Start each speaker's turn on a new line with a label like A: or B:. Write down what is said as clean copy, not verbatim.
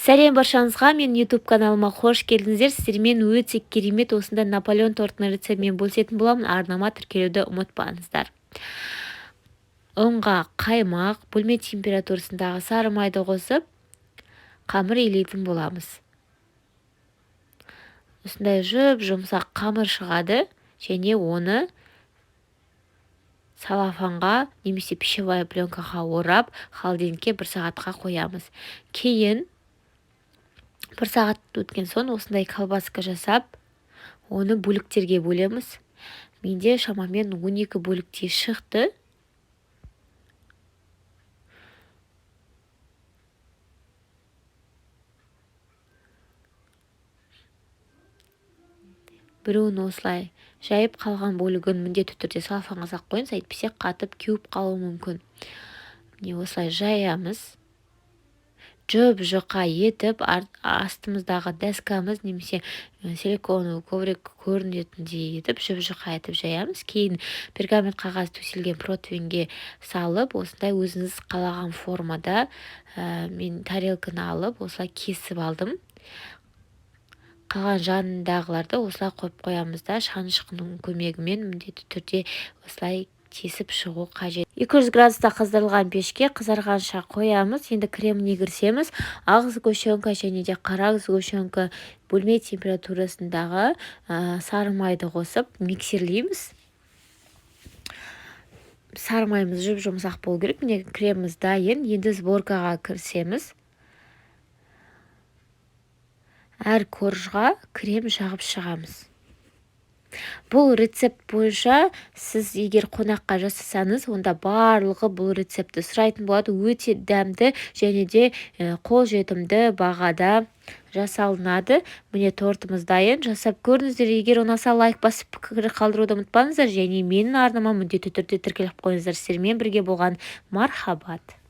A: Сәлем баршаңызға, мен YouTube каналыма қош келдіңіздер. Сіздермен өте керемет осындай Наполеон тортының рецептімен бөлісетін боламын. Арнама тіркелуді ұмытпаңыздар. Ұнға қаймақ, бөлме температурасындағы сары майды қосып, қамыр илейтін боламыз. Осындай жұп-жұмсақ қамыр шығады және оны салафанға немесе пищевая пленкаға орап, холодильникке 1 сағатқа қоямыз. Кейін 1 сағат өткен соң осындай колбаска жасап, оны бөліктерге бөлеміз. Менде шамамен 12 бөліктей шықты. Біреуін осылай жайып, қалған бөлігін міндетті түрде салафанға салып қойыңыз, әйтпесе қатып кеуіп қалуы мүмкін. Міне осылай жаямыз. Жұп-жұқа етіп, астымыздағы доскамыз немесе силиконовый коврик көрінетіндей етіп жұп-жұқа етіп жаямыз. Кейін пергамент қағаз төселген противеньге салып, осындай өзіңіз қалаған формада, мен тарелканы алып, осылай кесіп алдым. Қалған жанындағыларды осылай қойып қоямыз да, шанышқының көмегімен міндетті түрде осылай тесіп шығу қажет. 200 градуста қыздырылған пешке қызарғанша қоямыз. Енді креміне кірісеміз. Ақ сгущенка және де қара сгущенка бөлме температурасындағы сары майды қосып миксерлейміз. Сары майымыз жұп-жұмсақ болу керек. Міне креміміз дайын. Енді сборкаға кірісеміз. Әр коржға крем жағып шығамыз. Бұл рецепт бойынша сіз егер қонаққа жасасаңыз, онда барлығы бұл рецептті сұрайтын болады. Өте дәмді және де қолжетімді бағада жасалынады. Міне тортымыз дайын. Жасап көріңіздер. Егер ұнаса лайк басып пікір қалдыруды ұмытпаңыздар және менің арнама міндетті түрде тіркеліп қойыңыздар. Сіздермен бірге болған Мархабат.